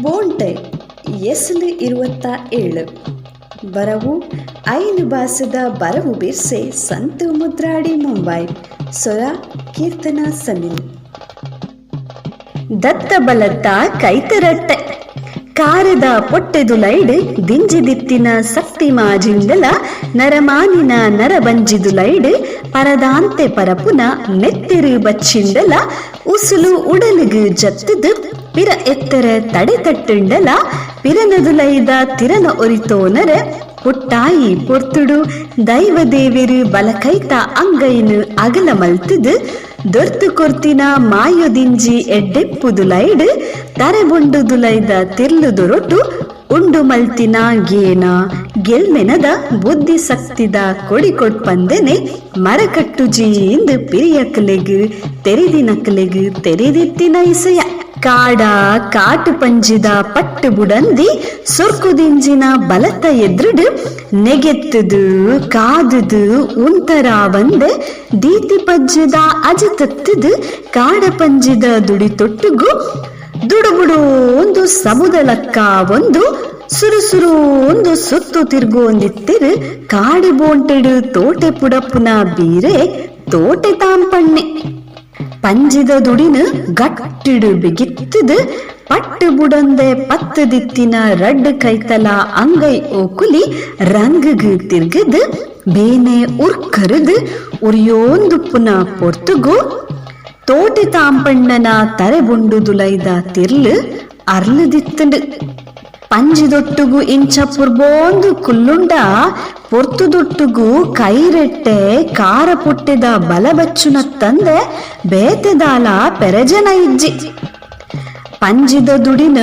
ಬೋಂಟೆ ಎಸಲು 27 ಬರವು ಐನು ಬಾಸದ ಬರವು ಬಿರ್ಸೆ ಸಂತು ಮುದ್ರಾಡಿ ಮುಂಬೈ. ಸೊರ ಕೀರ್ತನಾ ಸನಿಲ್. ದತ್ತ ಬಲತ್ತ ಕೈತರಟ್ಟೆ ಕಾರದ ಪೊಟ್ಟೆದುಲೈಡ್ ದಿಂಜಿದಿತ್ತಿನ ಸಕ್ತಿ ಮಾಜಿಂದಲ ನರಮಾನಿನ ನರಬಂಜಿದುಲೈಡ್ ಪರದಾಂತೆ ಪರಪುನ ನೆತ್ತಿರು ಬಚ್ಚಿಂಡಲ ಉಸುಲು ಉಡಲುಗು ಜತ್ತದು ಪಿರ ಎತ್ತರ ತಡೆ ತಟ್ಟುಂಡಲ ಪಿರನದುಲೈದ ತಿರನ ಒರಿತೋನರ ಪುಟ್ಟಾಯಿ ಪೊರ್ತುಡು ದೈವ ದೇವೆರು ಬಲಕೈತ ಅಂಗೈನು ಅಗಲ ಮಲ್ತದು ದೊರ್ತು ಕೊರ್ತಿನ ಮಾಯೊದಿಂಜಿ ಎಡ್ಡೆಪ್ಪುದುಲೈಡ್ ತರೆಬೊಂಡುದುಲೈದ ತಿರ್ಲುದುರೊಟ್ಟು ಉಂಡು ಮಲ್ತಿನ ಗೇನ ಗೆಲ್ಮೆನದ ಬುದ್ಧಿ ಶಕ್ತಿದ ಕೊಡಿ ಕೊಡ್ಪಂದೆನೆ ಮರಕಟ್ಟುಜಿ ಇಂದು ಪಿರಿಯಕ್ಲೆಗ್ ತೆರಿದಿನಕ್ಲೆಗ್ ತೆರಿದಿತ್ತಿನ ಇಸಯ. ಕಾಡ ಕಾಟು ಪಂಜಿದ ಪಟ್ಟು ಬುಡಂದಿ ಸೊರ್ಕುದಿಂಜಿನ ಬಲತ ಎದ್ರುಡು ನೆಗೆತ್ತದು ಕಾದುದು ಉಂತರ ಬಂದೆ ದೀತಿ ಪಜ್ಜದ ಅಜತತ್ತದು ಕಾಡ ಪಂಜಿದ ದುಡಿ ತೊಟ್ಟುಗು ದುಡುಬುಡು ಒಂದು ಸಮುದಲಕ್ಕ ಒಂದು ಸುರುಸುರು ಒಂದು ಸುತ್ತು ತಿರ್ಗೋಂದಿತ್ತಿರು ಕಾಡು ಬೋಂಟೆಡು ತೋಟೆ ಪುಡಪ್ಪುನ ಬೀರೆ ತೋಟೆ ತಾಂಪಣ್ಣೆ. ಪಂಜಿದ ದುಡಿನ ಗಟ್ಟಿಡು ಬಿಗಿತ್ತದು ಪಟ್ಟು ಬುಡಂದೆ ಪತ್ತದಿತ್ತಿನ ರಡ್ಡ್ ಕೈತಲ ಅಂಗೈ ಓಕುಲಿ ರಂಗಗ್ ತಿರ್ಗದು ಬೇನೆ ಉರ್ಕರುದು ಉರಿಯೋಂದುಪ್ಪುನ ಪೊರ್ತುಗು ತೋಟೆ ತಾಂಪಣ್ಣನ ತರೆ ಬುಂಡುದುಲೈದ ತಿರ್ಲು ಅರ್ಲುದಿತ್ತುಂಡು. ಪಂಜಿದೊಟ್ಟುಗು ಇಂಚ ಪುರ್ಬೋಂದು ಕುಲ್ಲುಂಡ ಪೊರ್ತುದೊಟ್ಟುಗು ಕೈರೆಟ್ಟೆ ಕಾರ ಪುಟ್ಟೆದ ಬಲಬಚ್ಚುನ ತಂದೆ ಬೇತೆದಾಲ ಪೆರಜನ ಇಜ್ಜಿ. ಪಂಜಿದ ದುಡಿನ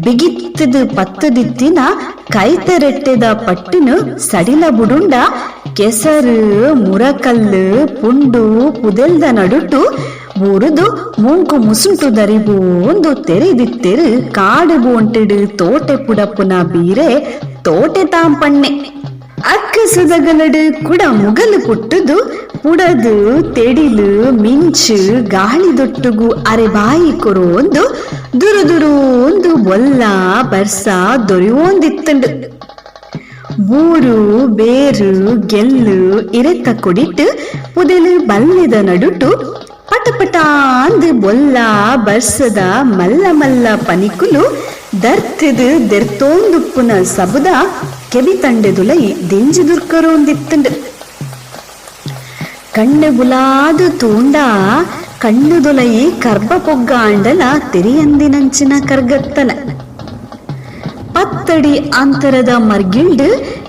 ಬಿಗಿತ್ತದು ಪತ್ತದಿತ್ತಿನ ಕೈತರೆಟ್ಟೆದ ಪಟ್ಟಿನ ಸಡಿಲ ಬುಡುಂಡ ಕೆಸರು ಮುರಕಲ್ಲು ಪುಂಡು ಪುದೆಲ್ದ ನಡುಟು ಬೂರುದು ಮೂಂಕು ಮುಸುಂಟು ದರಿಬೂಂದು ತೆರೆದಿತ್ತೆರು ಕಾಡು ಬೋಂಟೆಡು ತೋಟೆ ಪುಡಪ್ಪುನ ಬೀರೆ ತೋಟೆ ತಾಂಪಣ್ಣೆ. ಅಕ್ಕಸದಗಲಡು ಕುಡ ಮುಗಲು ಪುಟ್ಟುದು ಪುಡದು ತೆಡಿಲು ಮಿಂಚು ಗಾಳಿದೊಟ್ಟುಗು ಅರೆ ಬಾಯಿ ಕೊರೋಂದು ದುರು ದುರು ಒಂದು ಬೊಲ್ಲ ಬರ್ಸ ದೊರೆಯೋಂದಿತ್ತಂಡು. ಬೂರು ಬೇರು ಗೆಲ್ಲು ಇರೆತ್ತ ಕೊಡಿಟ್ಟು ಪುದೆಲು ಬಲ್ಲೆದ ನಡುಟು ಪಟಪಟ ಅಂದು ಬೊಲ್ಲ ಬರ್ಸದ ಮಲ್ಲ ಮಲ್ಲ ಪನಿಕುಲು ದರ್ತಿದು ದೆರ್ತೋಂದುಪ್ಪುನ ಸಬುದ ಕೆಬಿ ತಂಡೆದುಲೈ ದಿಂಜಿ ದುರ್ಕರೋಂದಿತ್ತಂಡು. ಕಣ್ಣು ಬುಲಾದು ತೂಂಡ ಕಣ್ಣುದೊಲೈ ಕರ್ಬ ಪೊಗ್ಗ ಆಂಡಲ ತೆರಿಯಂದಿನಂಚಿನ ಕರ್ಗತ್ತಲ. ಪತ್ತಡಿ ಅಂತರದ ಮರ್ಗಿಲ್ಡ್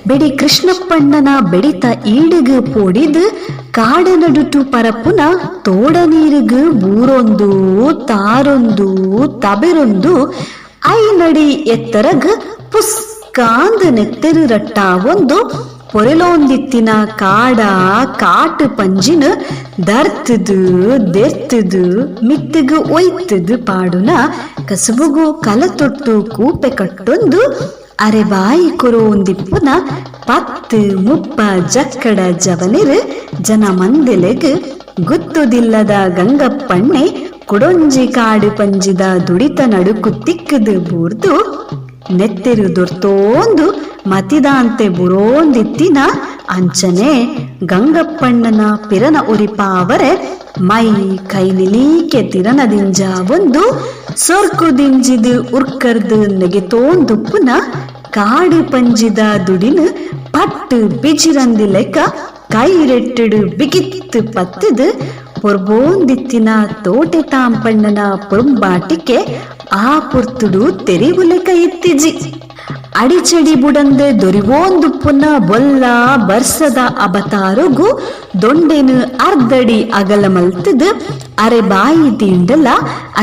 ಬೆಡಿ ಕೃಷ್ಣಪ್ಪಣ್ಣನ ಬೆಡಿತ ಈಡುಗು ಪೋಡಿದು ಕಾಡ ನಡುಟು ಪರಪುನ ತೋಡ ನೀರುಗು ಬೂರೊಂದು ತಾರೊಂದು ತಬೆರೊಂದು ಐನಡಿ ಎತ್ತರಗ್ ಪುಸ್ಕಾಂದ್ ನೆತ್ತೆರು ರಟ್ಟ ಒಂದು ಪೊರೆಲೋಂದಿತ್ತಿನ ಕಾಡ ಕಾಟು ಪಂಜಿನ ದರ್ತದು ದೆರ್ತದು ಮಿತ್ತುಗು ಒಯ್ತದು ಪಾಡುನ ಕಸುಬುಗು ಕಲತೊಟ್ಟು ಕೂಪೆ ಕಟ್ಟೊಂದು ಅರೆಬಾಯಿ ಕೊರೋಂದಿಪ್ಪುನ 10-30 ಜಕ್ಕಡ ಜವನಿರು ಜನ ಮಂದೆಲೆಗ್ ಗುತ್ತುದಿಲ್ಲದ ಗಂಗಪ್ಪಣ್ಣೆ ಕುಡೊಂಜಿ ಕಾಡು ಪಂಜಿದ ದುಡಿತ ನಡುಕು ತಿಕ್ಕದು ಬೂರ್ದು ನೆತ್ತೆರು ದೊರ್ತೋಂದು ಮತಿದಾಂತೆ ಬುರೋಂದಿತ್ತಿನ ಅಂಚನೆ ಗಂಗಪ್ಪಣ್ಣನ ಪಿರನ ಉರಿಪಾವರೆ ಮೈ ಕೈ ನಿಲೀಕೆ ತಿರನದಿಂಜ ಒಂದು ಸೊರ್ಕು ದಿಂಜಿದು ಉರ್ಕರ್ದು ನೆಗೆತೋಂದುಪ್ಪುನ ಕಾಡು ಪಂಜಿದ ದುಡಿನ ಪಟ್ಟು ಬಿಜಿರಂದಿ ಲೆಕ್ಕ ಕೈ ರೆಟ್ಟೆಡು ಬಿಗಿತ್ತು ಪತ್ತದು ಪೊರ್ಬೋಂದಿತ್ತಿನ ತೋಟೆ ತಾಂಪಣ್ಣನ ಪೊಂಬಾಟಿಕೆ ಆ ಪೊರ್ತುಡು ತೆರಿವುಲೆಕ ಇತ್ತಿಜಿ. ಅಡಿಚಡಿ ಬುಡಂದೆ ದೊರಿವೋಂದುಪ್ಪುನ ಬೊಲ್ಲ ಬರ್ಸದ ಅಬತಾರುಗು ದೊಂಡೆನು ಅರ್ಧಡಿ ಅಗಲ ಮಲ್ತದು ಅರೆ ಬಾಯಿ ತೀಂಡಲ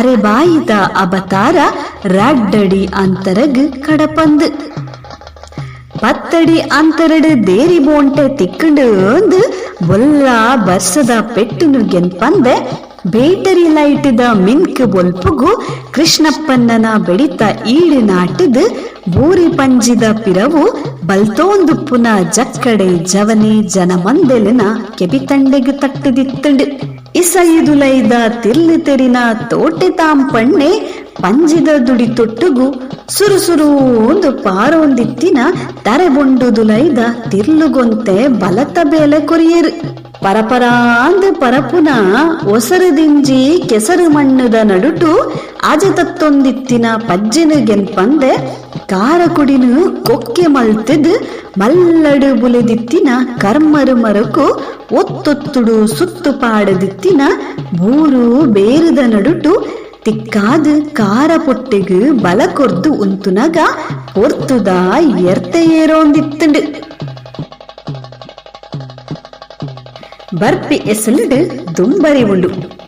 ಅರೆ ಬಾಯಿದ ಅಬತಾರ ರಡ್ಡಡಿ ಅಂತರಗ್ ಕಡಪಂದು ಪತ್ತಡಿ ಅಂತರಡು ದೇರಿ ಬೋಂಟೆ ತಿಕ್ಕಂಡು ಅಂದು ಬೊಲ್ಲ ಬರ್ಸದ ಪೆಟ್ಟುನು ಗೆನ್ಪಂದೆ ಬೇಟರಿ ಲೈಟಿದ ಮಿನ್ಕ್ ಬೊಲ್ಪುಗು ಕೃಷ್ಣಪ್ಪಣ್ಣನ ಬೆಡಿತ ಈಡು ನಾಟಿದು ಬೂರಿ ಪಂಜಿದ ಪಿರವು ಬಲ್ತೋಂದುಪ್ಪುನ ಜಕ್ಕಡೆ ಜವನೆ ಜನ ಮಂದೆಲಿನ ಕೆಬಿತಂಡೆಗ್ ತಟ್ಟುದಿತ್ತಂಡು. ಇಸೈದುಲೈದ ತಿರ್ಲು ತೆರಿನ ತೋಟೆ ತಾಂಪಣ್ಣೆ ಪಂಜಿದ ದುಡಿತೊಟ್ಟುಗು ಸುರು ಸುರೂಂದು ಪಾರೊಂದಿತ್ತಿನ ತರೆಬೊಂಡುದುಲೈದ ತಿರ್ಲುಗೊಂತೆ ಬಲತ ಬೇಲೆ ಕೊರಿಯೆರ್. ಪರಪರಾಂದ್ ಪರಪುನ ಒಸರುದಿಂಜಿ ಕೆಸರು ಮಣ್ಣುದ ನಡುಟು ಅಜತತ್ತೊಂದಿತ್ತಿನ ಪಜ್ಜೆನ್ ಗೆನ್ಪಂದೆ ಕಾರಕೊಡಿನ್ ಕೊಕ್ಕೆ ಮಲ್ತ್ದ್ ಮಲ್ಲಡ್ ಬುಲೆದಿತ್ತಿನ ಕರ್ಮರು ಮರಕು ಒತ್ತೊತ್ತುಡು ಸುತ್ತು ಪಾಡದಿತ್ತಿನ ಬೂರು ಬೇರುದ ನಡುಟು ತಿಕ್ಕಾದ್ ಕಾರ ಪೊಟ್ಟೆಗ್ ಬಲ ಕೊರ್ದು ಉಂತುನಗ ಪೊರ್ತುದ ಎರ್ತೆ ಏರೋಂದಿತ್ತ್ಂಡ್. ಬರ್ಪಿ ಎಸಲ್ಡ್ ದುಂಬರಿವುಂಡು.